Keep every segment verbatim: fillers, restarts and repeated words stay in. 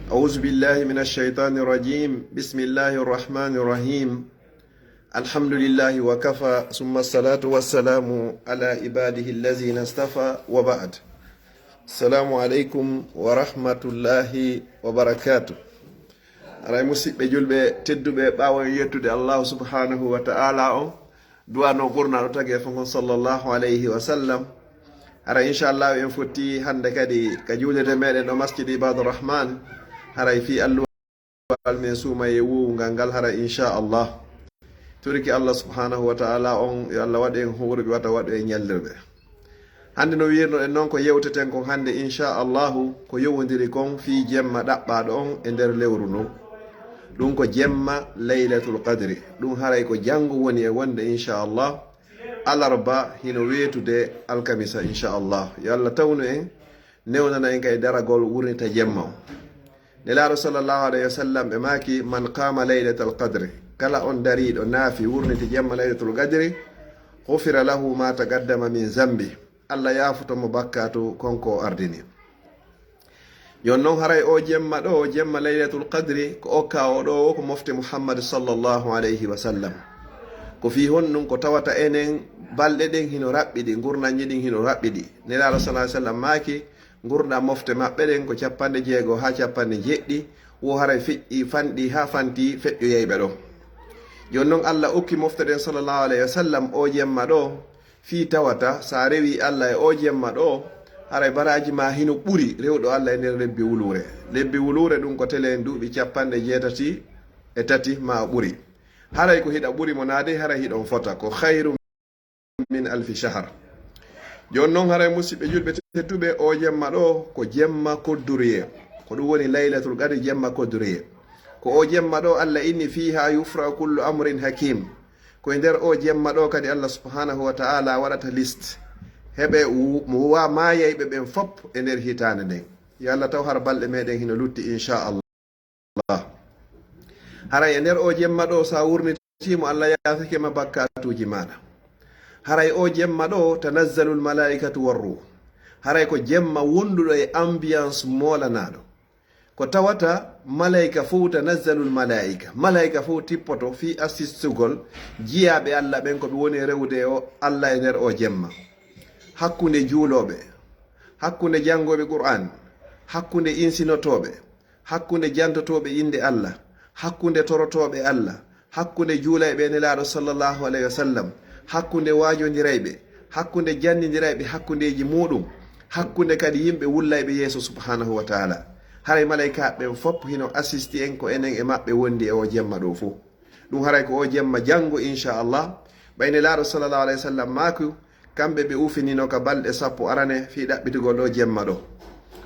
أعوذ بالله من الشيطان الرجيم. بسم الله الرحمن الرحيم. الحمد لله وكفى، ثم الصلاة والسلام على عباده الذين اصطفى، وبعد. السلام عليكم ورحمة الله وبركاته. Aray, musiɓɓe julɓe tedduɓe, ɓaawo en yettude Allahu subhanahu wa ta'ala on, du'ano ɓurnaɗo tagee fof on, sallallahu alayhi wa sallam. Hara, inchallahu, en fotti hannde kadi ka juulirde meɗen ɗo Masjid Ibadur Rahman. Haray fii alluwal men suumaye wuwungal ngal, hara, inchallah. Turki Allah subhanahu wa ta'ala on, yo Allah waɗu en huuruɓe, wata waɗu en ñallirɓe. Hannde, no wiirnoɗen noon, ko yewteten kon hannde, inchallahu, ko yowondiri kon fii jemma ɗaɓɓaaɗo on e nder lewru ndun. Ɗum ko jemma Laylatul Qadri. Ɗum haray ko janngo woni e wonde, inchallah. Alarba hino weetude alkamisa, inchallah. Yo Allah tawnu en, newnana en kay daragol wurnita jemma on. Nelaaɗo sallallahu alayhi wa sallam ɓe maaki, "Man qaama laylatal qadri," kala on dariiɗo naafi wurniti jemma Laylatul Qadri, "ghufira lahu ma taqaddama min zambi," Allah yaafuto mo bakkaatu kon ko o ardini. Jooni non, haray o jemma ɗo, jemma Laylatul Qadri, ko okka o ɗo, ko mofte Muhammad sallallahu alayhi wa sallam. Ko fii honɗum? Ko tawata enen balɗe ɗen hino raɓɓiɗi, ngurnanji ɗin hino raɓɓiɗi. Nelaaɗo sallallahu alayhi wa sallam maaki, ngurndan mofte maɓɓe ɗen ko capanɗe jeego haa capanɗe jeeɗiɗi, wo haray feƴƴi, fanɗi haa fanti feƴƴoyayɓe ɗon. Jooni non, Allah okki mofte ɗen sallallahu alayhi wa sallam o jemma ɗo, fii tawata, sa rewi Allah e o jemma ɗo, haray baraaji ma hino ɓuri rewɗo Allah e nder lebbi wuluure. Lebbi wuluure ɗum ko telen duuɓi capanɗe jeetati e tati maa ɓuri. Haray ko hiɗa ɓuri mo naade, haray hiɗon fota. Ko khayru min alfi shahar. Jooni non, haray musiɓɓe julɓe tedduɓe, o jemma ɗo ko jemma kodduriye. Ko ɗum woni Laylatul Qadri, jemma kodduriye. Ko o jemma ɗo Allah inni, "Fiha yufraqu kullu amrin hakim." Ko e nder o jemma ɗo kadi Allah subhanahu wa ta'ala waɗata liste. Heɓe wu-, mo wa maayayɓe ɓen fop e nder hitaande nden. Yo Allah taw har balɗe meɗen hino lutti, inchallah. Haray e nder o jemma ɗo, sa wurnitiimo, Allah yaafike ma bakkaatuuji maaɗa. Haray o jemma ɗo, tanazzalul malaa'ikatu war ruh. Haray ko jemma wonduɗo e ambiance moolanaɗo. Ko tawata malayka fof, tanazzalul malaa'ika, malayka fof tippoto fii assistugol jiyaaɓe Allah ɓen, ko ɓe woni rewude o Allah e nder o jemma. Hakkunde juulooɓe, hakkunde janngooɓe Qur'an, hakkunde insinotooɓe, hakkunde jantotooɓe innde Allah, hakkunde torotooɓe Allah, hakkunde juulayɓe e Nelaaɗo sallallahu alayhi wa sallam, hakkunde waajondirayɓe, hakkunde jannindirayɓe hakkundeeji muuɗum, hakkunde kadi yimɓe wullayɓe yeeso subhanahu wa ta'ala. Haray malaykaaɓe ɓen fop hino assisti en, ko enen e maɓɓe wondi e o jemma ɗo fof. Ɗum haray ko o jemma janngo, inchallah. Ɓay Nelaaɗo sallallahu alayhi wa sallam maaku, kamɓe ɓe ufinino ka balɗe sappo arane fii ɗaɓɓitugol o jemma ɗo.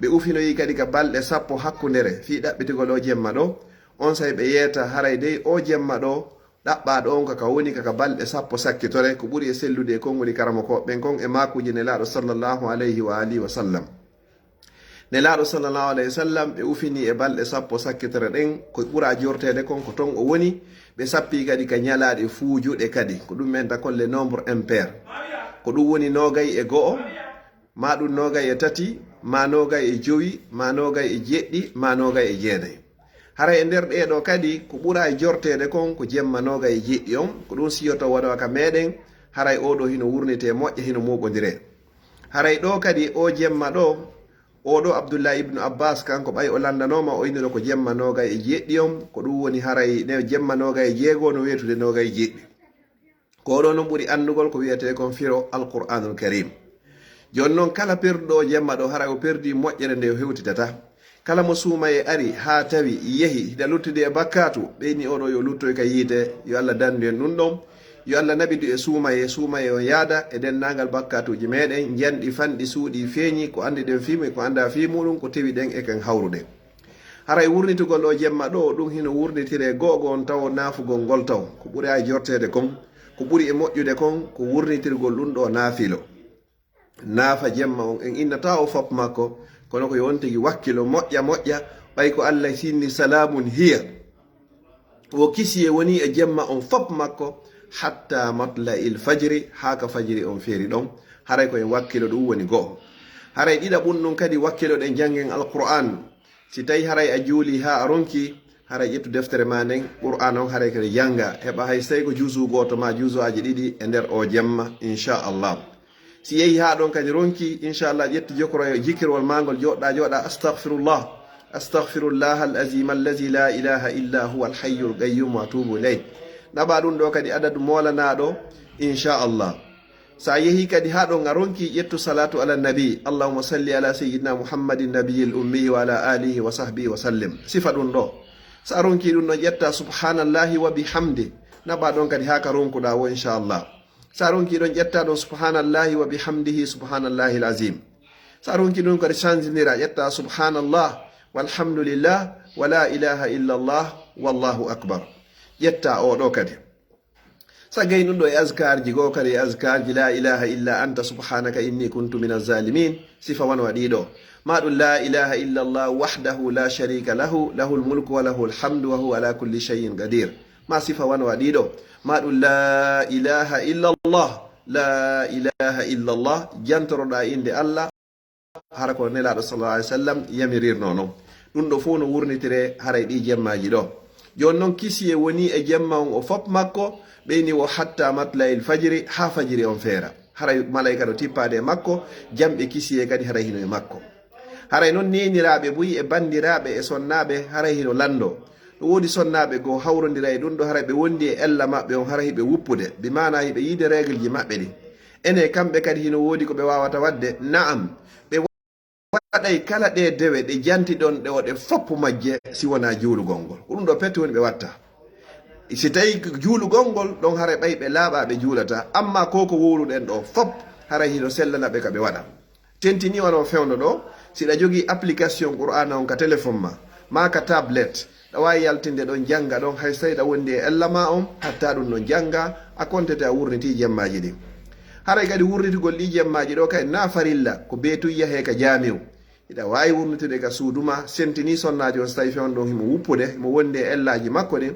Ɓe ufinoyi kadi ka balɗe sappo hakkundere fii ɗaɓɓitugol o jemma ɗo. Onsay ɓe yeeta, haray dey o jemma ɗo, ɗaɓɓaaɗo on ka, ka woni ka, ka balɗe sappo sakkitore, ko ɓuri e sellude e konguɗi karamokooɓe ɓen kon e maakuuji Nelaaɗo sallallahu alayhi wa alihi wa sallam. Nelaaɗo sallallahu alayhi wa sallam, ɓe ufini e balɗe sappo sakkitore ɗen, ko ɓura jorteede kon ko ton o woni, ɓe sappi kadi ka ñalaaɗe fuujuɗe kadi, ko ɗum men ta kon les nombres impairs. Ko ɗum woni noogay e go'o, maa ɗum noogay e tati, maa noogay e jowi, maa noogay e jeɗɗi, maa noogay e jeenay. Haray e nder ɗee ɗoo kadi, ko ɓura e jorteede kon ko jemma noogay e jeɗɗi on, ko ɗum siyoto wano ka meɗen, haray oo ɗoo hino wurnitee moƴƴa, hino mooɓondiree. Haray ɗoo kadi, oo jemma ɗoo, oo ɗoo Abdullahi ibnu Abbas, kanko ɓay o lanndanooma, o innino ko jemma noogay e jeɗɗi on, ko ɗum woni haray ne jemma noogay e jeego no weetude noogay e jeɗɗi. Ko ɗoo non ɓuri anndugol ko wi'etee kon firo Alqur'aanul Kariim. Jooni non, kala perduɗo oo jemma ɗoo, haray o perdii moƴƴere nde o hewtitata. Kala mo suumayee ari haa tawi yehi hino luttude e bakkaatu, ɓeyni oo ɗoo yo luttoy ka yiite, yo Allah danndu en ɗum ɗon. Yo Allah naɓidu e suumayee, suumayee on yaada e denndaangal bakkaatuuji meɗen, njanɗi, fanɗi, suuɗi, feeñi, ko annduɗen fii mun, ko anndaa fii muɗum, ko tewiɗen e kan hawruɗen. Haray wurnitugol oo jemma ɗoo, ɗum hino wurnitiree go'o go'o on tawo naafugol ngol taw. Ko ɓuri e jorteede kon, ko ɓuri e moƴƴude kon, ko wurnitirgol ɗum ɗoo naafilo. Naafa jemma on, en innataa o fop makko, kono ko yo on tigi wakkilo moƴƴa moƴƴa, ɓay ko Allah sinni, "Salaamun hiya." Wo kisiyee woni e jemma on fop makko, "hatta matla'il fajri," haa ka fajiri on feeri ɗon. Haray ko en wakkilo, ɗum woni go'o. Haray ɗiɗaɓun ɗum kadi, wakkiloɗen janngen Alqur'aan. Si tawi haray a juuli haa a ronki, haray ƴettu deftere ma nden, Qur'aana on haray kadi jannga, heɓa hay so tawi ko juzu gooto ma juzuaaji ɗiɗi e nder o jemma, inchallah. Si yehi haa ɗon kadi ronki, inchallah, ƴettu jokroyo jikirwol ma ngol, jooɗa, jooɗa, astahfirullah, astahfirullah al azim allazi la ilaha illa huwa al hayyul qayyum wa atubu ilayh. Naɓa ɗum ɗo kadi adadu moolanaɗo, inchallah. Sa yehi kadi haa ɗon a ronki, ƴettu salatu ala nabi, allahumma salli ala sayyidina muhammadin nabiyil ummi wa ala alihi wa sahbihi wa sallim. Sifa ɗum ɗo. Sa ronki ɗum ɗon, ƴetta subhanallahi wa bihamdi. Naɓa ɗon kadi haa ka ronkuɗa wo, inchallah. Sa ronki ɗon, ƴetta ɗon subhanallahi wa bihamdihi subhanallahi al azim. Sa ronki ɗum kadi sanjinira, ƴetta subhanallah walhamdulillah wa la ilaha illallah wallahu akbar. Ƴetta o ɗo kadi. Sa gayi ɗum ɗo e azkarji goo kadi, e azkarji la ilaha illa anta subhanaka inni kuntu min azalimin. Sifa wano waɗi ɗo. Ma ɗum la ilaha illa Allah wahdahu la sharika lahu, lahul mulku wa lahul hamdu wa huwa ala kulli shay'in qadir. Ma sifa wano waɗi ɗo. Ma ɗum la ilaha illa Allah, la ilaha illa Allah, jantoroɗa innde Allah. Hara ko Nelaaɗo sallallahu alaihi wasallam yamirirno non. Ɗum ɗo fof no wurnitire haray ɗi jemmaji ɗo. Jooni non kisiye woni e jemma on o fop makko, ɓeyni wo hatta matla'il fajiri, haa fajiri on feera. Haray malaika no tippaade e makko, jamɓe kisiye kadi haray hino e makko. Haray non neeniraaɓe buy e banndiraaɓe e sonnaaɓe haray hino lanndo. No woodi sonnaaɓe goo hawrondira e ɗum ɗo haray ɓe wondi e ella maɓɓe on haray hiɓe wuppude, bi maana hiɓe yiide règle ji maɓɓe ɗin. Ene kamɓe kadi hino woodi ko ɓe waawata waɗde? Na'am, ɓe waɗay kala ɗe dewe ɗe jantiɗon ɗe o ɗe foppu majje si wonaa juulugol ngol. Ko ɗum ɗo pette woni ɓe watta. Si tawi juulugol ngol ɗon haray ɓay ɓe laaɓa ɓe juulata, amma ko ko wowluɗen ɗo fop haray hino sellana ɓe ka ɓe waɗa. Tentini wano fewndo ɗo, si ɗa jogii application Qur'aana on ka téléphone ma, maa ka tablette, ɗa waawi yaltinde ɗon jannga ɗon, hay so tawi ɗa wondi e ella ma on, hatta ɗum ɗon jannga, a kontete a wurniti jemmaji ɗin. Haray kadi wurnitugol ɗi jemmaji ɗo kay na farilla, ko beetuy yahee ka jaamiu. Hiɗa waawi wurnitude ka suudu ma, sentini sonnaajo on so tawi fewndo on himo wuppude, himo wondi e ellaaji makko ɗin,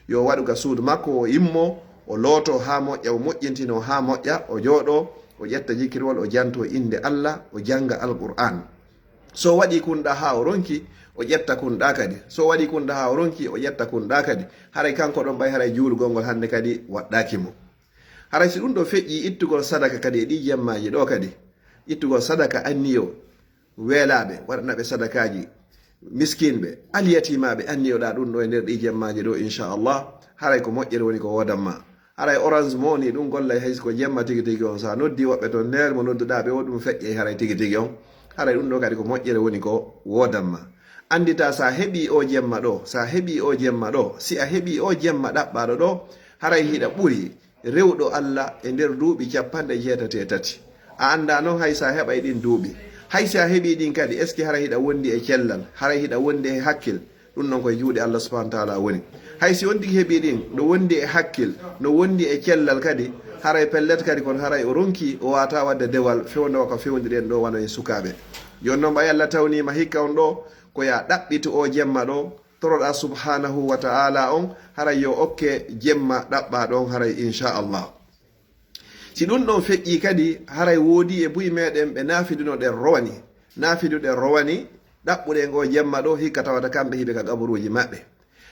yo waɗu ka suudu makko, o immo, o looto haa moƴƴa, o moƴƴintino haa moƴƴa, o jooɗo, o ƴetta jikirwol, o janto innde Allah, o jannga Alqur'aan. So waɗi kunɗa haa o ronki, o ƴetta kunɗa kadi. So waɗi kunɗa haa o ronki, o ƴetta kunɗa kadi. Haray kanko ɗon ɓay haray juulugol ngol hannde kadi waɗɗaaki mo. Haray si ɗum ɗo feƴƴi ittugol sadaka kadi e ɗi jemmaji ɗo kadi, ittugol sadaka anniyo weelaaɓe, waɗana ɓe sadakaaji, miskinɓe, alyatimaaɓe, anniyoɗaa ɗum ɗo e nder ɗi jemmaaji ɗo, inchallah, haray ko moƴƴere woni ko woodan ma. Haray orange mo ni ɗum gollay hay si ko jemma tigi tigi on, sa noddi woɓɓe toon, nder mo nodduɗaa ɓe o ɗum feƴƴay haray tigi tigi on. Haray ɗum ɗo kadi ko moƴƴere woni ko woodan ma. Anndita sa heɓii o jemma ɗo, sa heɓii o jemma ɗo, si a heɓii o jemma ɗaɓɓaaɗo ɗo, haray hiɗa ɓuri rewɗo Allah e nder duuɓi capanɗe jeetati e tati. A annda non hay sa heɓay ɗin duuɓi. Hay si a heɓii ɗin kadi, est-ce que haray hiɗa wondi e cellal? Haray hiɗa wondi e hakkil? Ɗum non koye juuɗe Allah subhanahu wa taala woni. Hay si on tigi heɓii ɗin, no wondi e hakkil, no wondi e cellal kadi, haray pellet kadi kon haray o ronki, o wata wadde dewal fewndo ko fewndi ɗen ɗo wano e sukaaɓe. Jooni non ɓay Allah tawniima hikka on ɗo, ko ya ɗaɓɓitu o jemma ɗo, toroɗa subhanahu wa ta'ala on, haray yo okke jemma ɗaɓɓa ɗon haray, inchallah. Si ɗum ɗon feƴƴi kadi, haray woodi e buy meɗen ɓe nafidunoɗen rowani, nafiduɗen rowani, ɗaɓɓuɗen o jemma ɗo, hikka tawata kamɓe hiɓe ka gaburuuji maɓɓe.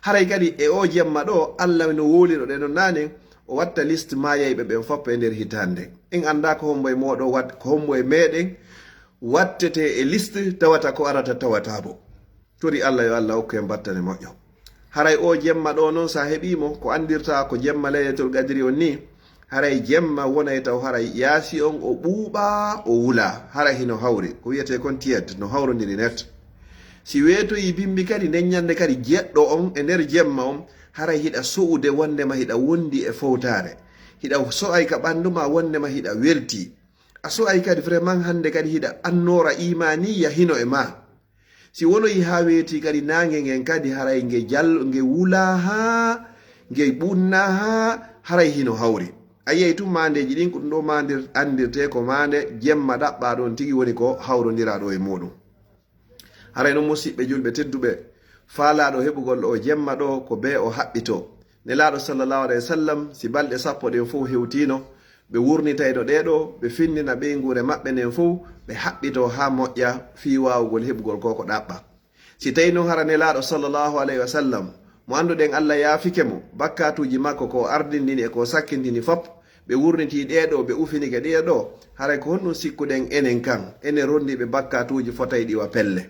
Haray kadi e o jemma ɗo, Allah no wowliroɗen no nanen, o watta liste maayayɓe ɓen foppo e nder hitaande. En annda ko hombo e moɗo wat-, ko hombo e meɗen wattete e liste tawata ko arata tawata bo. Tori Allah yo Allah okku en battane moƴƴo. Haray o jemma ɗo non sa heɓii mo, ko anndirta ko jemma Laylatul Qadri on ni, haray jemma wonay taw haray yaasi on o ɓuuɓa, o wula, haray hino hawri, ko wiyete kon tiyet, no hawrondiri net. Si weetoyi bimbi kadi nden ñande kadi jeɗɗo on e nder jemma on, haray hiɗa so'ude wondema hiɗa wondi e fowtaare. Hiɗa so'ay ka ɓandu ma wondema hiɗa welti. A so'ay kadi vraiment hande kadi hiɗa annoora imaaniyya hino e ma. Si wonoyi haa weeti kadi naange ngen kadi haray nge jal-, nge wulaa haa, nge ɓunnaa haa, haray hino hawri. A yiyay tun maandeeji ɗin, ko ɗum ɗo maandir-, anndirtee ko maande jemma ɗaɓɓaa ɗon tigi woni ko hawrondiraa ɗo e muuɗum. Haray non musiɓɓe julɓe tedduɓe, faalaaɗo heɓugol o jemma ɗo ko bee o haɓɓitoo. Nelaaɗo sallallahu alayhi wa sallam, si balɗe sappo ɗen fow hewtiino, ɓe wurnitayno ɗee ɗoo, ɓe findina ɓeynguure maɓɓe nden fow, ɓe haɓɓitoo haa moƴƴa fii waawugol heɓugol ko ko ɗaɓɓa. Si tawii noon hara Nelaaɗo sallallahu alayhi wa sallam, mo annduɗen Allah yaafike mo, bakkaatuuji makko ko o ardindini e ko o sakkintini fop, ɓe wurnitii ɗee ɗoo, ɓe ufinike ɗee ɗoo, haray ko honɗum sikkuɗen enen kan, enen ronndiiɓe bakkaatuuji fotayɗi wa pelle?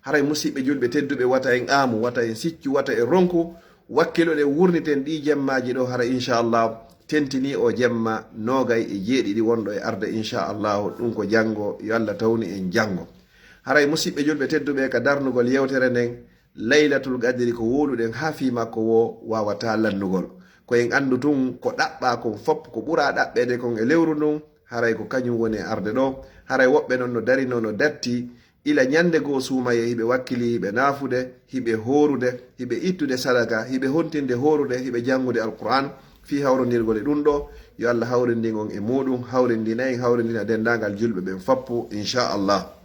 Haray musiɓɓe julɓe tedduɓe, wata en aamu, wata en siccu, wata en ronku, wakkiloɗen wurniten ɗii jemmaaji ɗoo, haray inchallah tentinii o jemma noogay e jeeɗiɗi wonɗo e arde inchallah, ɗum ko janngo, yo Allah tawnu en janngo. Haray musiɓɓe julɓe tedduɓe, ka darnugol yewtere nden, Laylatul Qadri ko wowluɗen haa fii makko woo waawataa lannugol. Ko en anndu tun ko ɗaɓɓaa kon fop, ko ɓuraa ɗaɓɓeede kon e lewru ndun, haray ko kañum woni e arde ɗoo. Haray woɓɓe non no darinoo no datti, ila ñande goo suumayee hiɓe wakkilii, hiɓe naafude, hiɓe hoorude, hiɓe ittude sadaka, hiɓe hontinde hoorude, hiɓe janngude Alqur'aan, fii hawrondirgol e ɗum ɗoo. Yo Allah hawrindin on e muuɗum, hawrindina en, hawrindina denndaangal julɓe ɓen foppu, inchallah.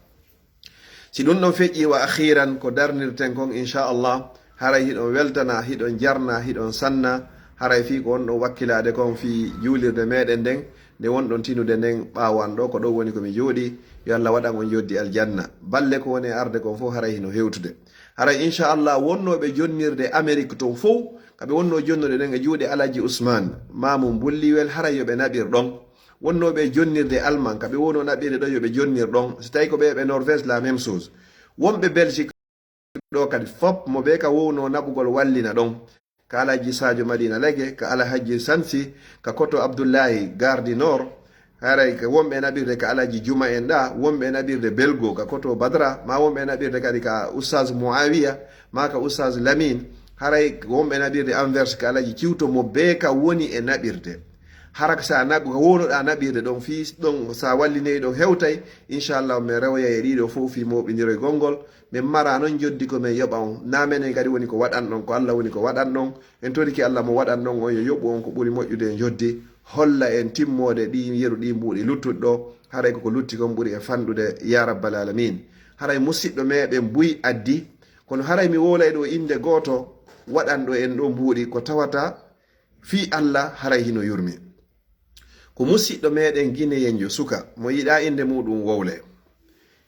Si ɗum ɗon feƴƴii, wa akhiran, ko darnirten kon, inchallah, haray hiɗon weltana, hiɗon jarna, hiɗon sanna, haray fii ko wonɗon wakkilaade kon fii juulirde meɗen nden, nde wonɗon tinude nden ɓaawo an ɗoo, ko ɗon woni ko mi jooɗii. Yo Allah waɗan on joddi aljanna. Balle ko woni e arde kon fof haray hino hewtude. Haray inchallah wonnooɓe jonnirde Amérique ton fof, ka ɓe wonnoo jonnude ɗen e juuɗe Alaji Ousmane, Mamum Bulliwel, haray yo ɓe naɓir ɗon. Wonnooɓe jonnirde Allemagne, ka ɓe wonoo naɓirde ɗon, yo ɓe jonnir ɗon. Si tawii ko ɓe, ɓe Norvège, la même chose. Wonɓe Belgique ɗoo kadi fop, mo ɓe ka wownoo naɓugol wallina ɗon. Ka Alaji Sadio Madina Lege, ka Alhaji Sansi, ka Koto Abdullahi Gare du Nord. Haray ka wonɓe e naɓirde ka Alaji Juma en ɗaa, wonɓe e naɓirde Belgo ka Koto Badra, ma wonɓe e naɓirde kadi ka Oustaz Muawiya, ma ka Oustaz Lamine. Haray wonɓe e naɓirde Anvers ka Alaji Ciwto, mo bee ka woni e naɓirde. Hara ko sa naɓ-, ko wownoɗaa naɓirde ɗon fii ɗon, sa wallinoyi ɗon hewtay, inchallah, min rewoyay e ɗiɗo fof fii mooɓindiroygol ngol. Min mara non joddi ko min yoɓa on. Na menen kadi woni ko waɗanɗon, ko Allah woni ko waɗanɗon. En torike Allah mo waɗanɗon on, yo yoɓu on ko ɓuri moƴƴude e joddi. Holla en timmoode ɗi yeru ɗi mbuuɗi luttuɗi ɗoo. Haray ko ko lutti kon ɓuri e fanɗude, ya rabbal alamin. Haray musiɗɗo meɗen buy addi, kono haray mi wowlay ɗoo innde gooto waɗanɗo en ɗoo mbuuɗi ko tawata fii Allah haray hino yurmi. Ko musiɗɗo meɗen gineyenjo suka mo yiɗaa innde muuɗum wowle.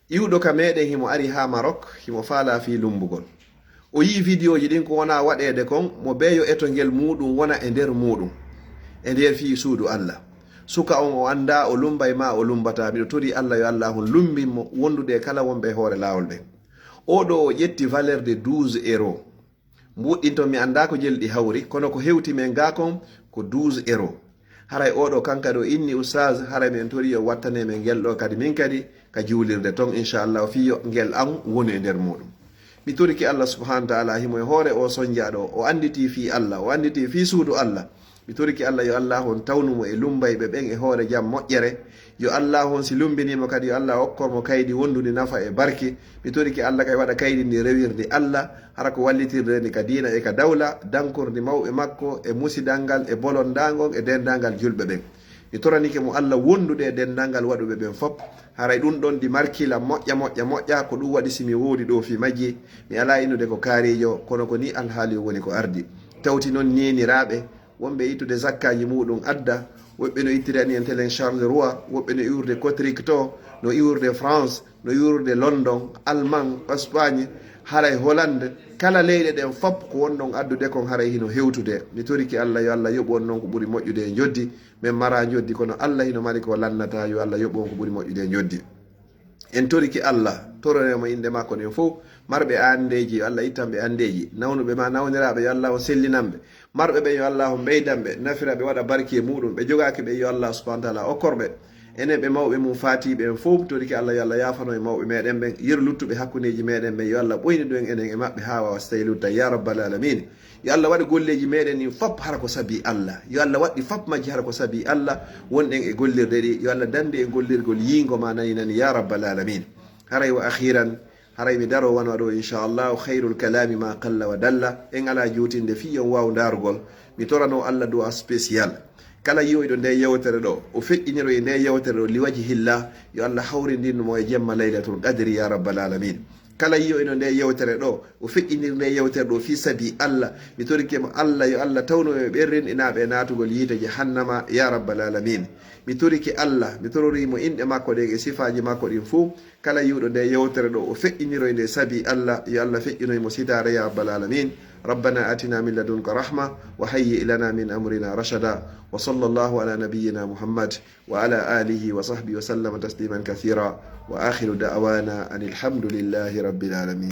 Iwɗo ka meɗen himo ari haa Marok, himo faalaa fii lumbugol. O yi'i vidéoji ɗin ko wonaa waɗeede kon, mo bee yo eto ngel muuɗum wona e nder muuɗum, e nder fii suudu Allah. Suka on o anndaa o lumbay maa o lumbataa, miɗo torii Allah yo Allah on lumbin mo wondude e kala wonɓe e hoore laawol ɓen. Oo ɗoo o ƴetti valeur de douze euros. Mbuuɗi ɗin ton mi anndaa ko jeli ɗi hawri, kono ko hewti men gaa kon ko douze euros. Haray oo ɗoo kan kadi o inni, Oustaz, haray min torii yo wattane men ngel ɗoo kadi min kadi ka juulirde ton, inchallah, fii yo ngel an wonu e nder muuɗum. Mi torike Allah subhanahu wa ta'ala, himo e hoore oo sonjaaɗo, o annditi fii Allah, o annditi fii suudu Allah. Mi torike Allah yo Allah on tawnu mo e lumbayɓe ɓen e hoore jam moƴƴere. Yo Allah on si lumbinii mo kadi, yo Allah okkor mo kaydi wondundi nafa e barke. Mi torike Allah kay waɗa kaydi ndi rewirdi Allah, hara ko wallitirde ndi ka diina e ka dawla, dankordi mawɓe makko e musidal ngal e bolondaango e denndaangal julɓe ɓen. Mi toranike mo Allah wondude e denndaangal waɗuɓe ɓen fop. Haray ɗum ɗon ɗi markila moƴƴa, moƴƴa, moƴƴa, ko ɗum waɗi si mi woodi ɗoo fii majji, mi alaa innude ko kaariijo, kono ko nii alhaali o woni ko ardi. Tawti non neeniraaɓe, wonɓe ittude zakkaaji muuɗum adda, woɓɓe no ittiri ani en telen Charleroi, woɓɓe no iwrude Cotric to, no iwrude France, no iwrude London, Allemagne, Espagne, haray Hollande, kala leyɗe ɗen fop ko wonɗon addude kon haray hino hewtude. Mi torike Allah yo Allah yoɓu on non ko ɓuri moƴƴude e njoddi. Min mara njoddi kono Allah hino mari ko lannata, yo Allah yoɓu on ko ɓuri moƴƴude e njoddi. En torike Allah, toronen mo innde makko ɗen fof, marɓe anndeeji yo Allah ittan ɓe anndeeji, nawnuɓe ma nawniraaɓe yo Allah on sellinan ɓe, marɓe ɓen yo Allah on ɓeydan ɓe, nafira ɓe, waɗa barki e muuɗum, ɓe jogaaki ɓe yo Allah subhanahu wa ta'ala okkor ɓe. Enen ɓe mawɓe mum faatiiɓe en fof, torike Allah yo Allah yaafano e mawɓe meɗen ɓen, yeru luttuɓe hakkundeeji meɗen ɓen, yo Allah ɓoynidu en enen e maɓɓe haa waawa so tawi lutta, ya rabbal alamin. Yo Allah waɗu golleeji meɗen ɗin fop hara ko sabi Allah. Yo Allah waɗ ɗi fop majji hara ko sabi Allah. Wonɗen e gollirde ɗi, yo Allah danndu en gollirgol yiingo ma nani nani, ya rabbal alamin. Haray wa akhiran, haray mi daro wano ɗo, inchallah, khayrul kalami ma qalla wa dalla. En alaa juutinde fii on waaw ndaarugol. Mi torano Allah du'a spécial. Kala yi'oyɗo nde yewtere ɗo, o feƴƴiniro e nde yewtere ɗo, li wajhillah, yo Allah hawrindin mo e jemma Laylatul Qadri, ya rabbal alamin. Kala yi'oyɗo nde yewtere ɗo, o feƴƴiniri nde yewtere ɗo fii sabi Allah. Mi torike mo Allah, yo Allah tawnu e ɓen renɗinaaɓe e naatugol yiite jahannama, ya rabbal alamin. Mi torike Allah, mi torori mo inɗe makko ɗen e sifaaji makko ɗin fuu. Kala yi'uɗo nde yewtere ɗo, o feƴƴiniroy nde sabi Allah, yo Allah feƴƴinoy mo sitaare, ya rabbal alamin. ربنا آتنا من لدنك رحمة وهيئ لنا من أمرنا رشدا. وصلى الله على نبينا محمد وعلى آله وصحبه وسلم تسليما كثيرا. وآخر دعوانا أن الحمد لله رب العالمين.